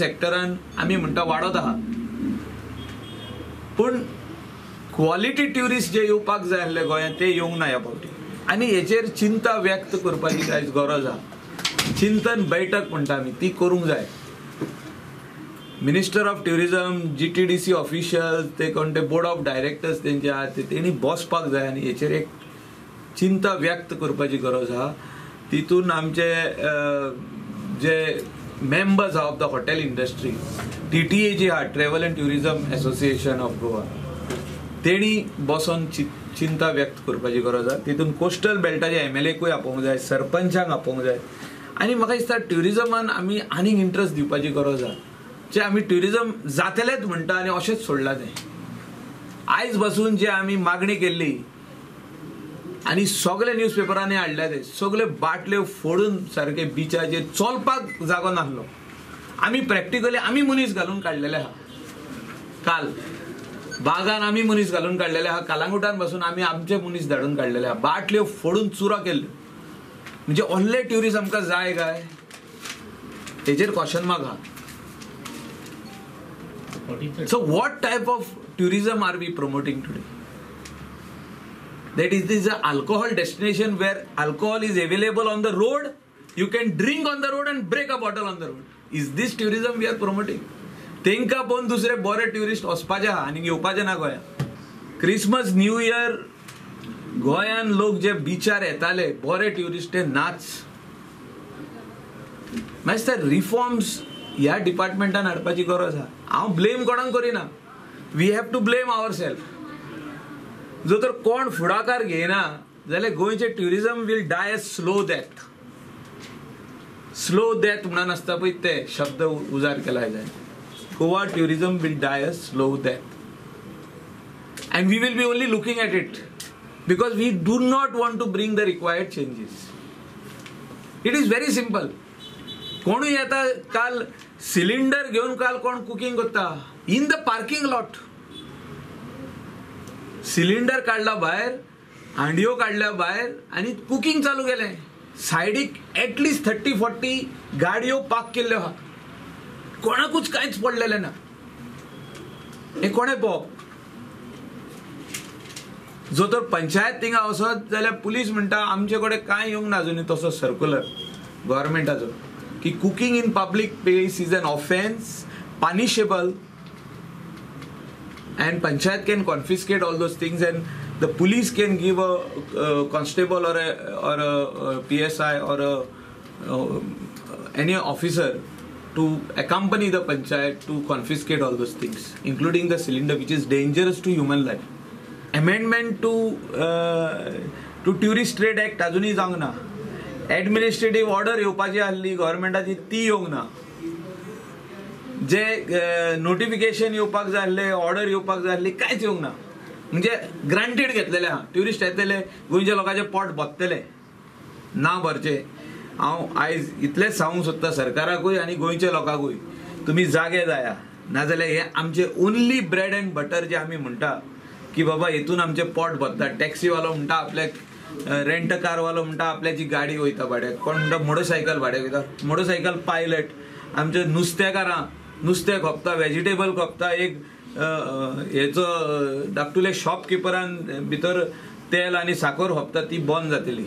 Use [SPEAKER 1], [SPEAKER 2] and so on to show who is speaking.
[SPEAKER 1] सेक्टरान आमी म्हणटा वाडत आहा, पूण क्वॉलिटी ट्युरिस्ट जे येवपाक जाय आसले गोंयांत ते येवंक ना ह्या फावटी. आनी हेचेर चिंता व्यक्त करपाची आयज गरज आहा. चिंतन बैठक म्हणटा आमी, ती करूंक जाय. Minister of tourism, GTDC official, ते कोण ते बोर्ड ऑफ डायरेक्टर्स तेंचे आहा ते तेणी बसपाक जाय आनी हेचेर एक चिंता व्यक्त करपाची गरज आहा. तितून आमचे जे members of the hotel industry, TTA जी आहा, travel and tourism association of Goa, तेणी बसोन चिंता व्यक्त करपाची गरज आहा. तितून कोस्टल बेल्टाचे एमएलएकूय आपोवंक जाय, सरपंचांक आपोवंक जाय. आनी म्हाका दिसता ट्युरिजमान आमी आनीक इंट्रस्ट दिवपाची गरज आहा. जे आमी ट्युरिजम जातलेच म्हणटा आनी अशेंच सोडलां तें. आयज बसून जे आमी मागणी केल्ली आनी सगळे न्यूजपेपरांनी हाडल्या ते सगळे बाटल्यो फोडून सारके बिचाचेर चलपाक जागो नासलो. आमी प्रॅक्टिकली आमी मनीस घालून काडलेले आहा. काल बागान आमी मनीस घालून काडलेले आहा, कालांगुटान बसून आमी आमचे मनीस धाडून काडलेले आहा. बाटल्यो फोडून चुरा केल्ल्यो. म्हणजे ओल्ले ट्युरिस्ट आमकां जाय काय तेचेर क्वेश्चन मार्क आहा. So what type of tourism are we promoting today? That is, this is an alcohol destination where alcohol is available on the road. You can drink on the road and break a bottle on the road. Is this tourism we are promoting? तेंका पळोवन दुसरे बरे tourist वचपाचे आहा आनी येवपाचे ना गोंयांत. क्रिसमस न्यू इयर गोंयान लोक जे बिचार येताले बरे ट्युरिस्ट ते नाच. मागीर ते रिफॉर्म्स ह्या डिपार्टमेंटान हाडपाची गरज आहा. हांव ब्लेम कोणाक करिना, we have to blame our self. जो तर कोण फुडाकार घेयना जाल्यार गोंयचें tourism will die a slow death. Slow death म्हणून आसता पळय ते शब्द उजार केला जाय. Goa tourism will die a slow death and we will be only looking at it because we do not want to bring the required changes. It is very simple. कोणूय येता काल सिलिंडर घेवन, काल कोण कुकींग करता in the parking lot, cylinder काडला भायर, हांडयो काडल्या भायर आनी कुकींग चालू केलें. सायडीक एटलिस्ट 30-40 गाडयो पार्क केल्ल्यो आहा. कोणाकूच कांयच पडलेलें ना. हें कोणें पळोवप? जो तर पंचायत थिंगा वचत जाल्यार पुलीस म्हणटा आमचे कडेन कांय येवंक ना अजून तसो सर्कुलर गव्हर्मेंटाचो की cooking in public place is an offence punishable and panchayat can confiscate all those things and the police can give a constable or a PSI or a any officer to accompany the panchayat to confiscate all those things, including the cylinder, which is dangerous to human life. Amendment to Tourist Trade Act अजूनही जावंक ना. Administrative order येवपाची आसली गव्हर्मेंटाची ती येवंक ना. जे notification येवपाक जाय आसलें, ऑर्डर येवपाक जाय आसली, कांयच येवंक ना. म्हणजे ग्रांटेड घेतलेले आहा. ट्युरिस्ट येतले, गोंयच्या लोकांचें पोट भरतले ना भरचें. हांव आयज इतलेंच सांगूंक सोदता सरकाराकूय आनी गोंयच्या लोकांकूय, तुमी जागे जाया, नाजाल्यार हे आमचे ओन्ली ब्रेड एंड बटर जे आमी म्हणटा की बाबा हेतून आमचें पोट भरता. टॅक्सीवालो म्हणटा आपल्याक, रेंट कारवालो म्हणटा आपल्याची गाडी वयता भाड्याक, कोण म्हणटा मोटरसायकल भाड्याक वयता, मोटरसायकल पायलट, आमचे नुस्तेकारां नुस्तें खोपता, वेजिटेबल खोपता, एक हेचो धाकटुले शॉपकिपरान भितर तेल आनी साकर खोपता, ती बंद जातली.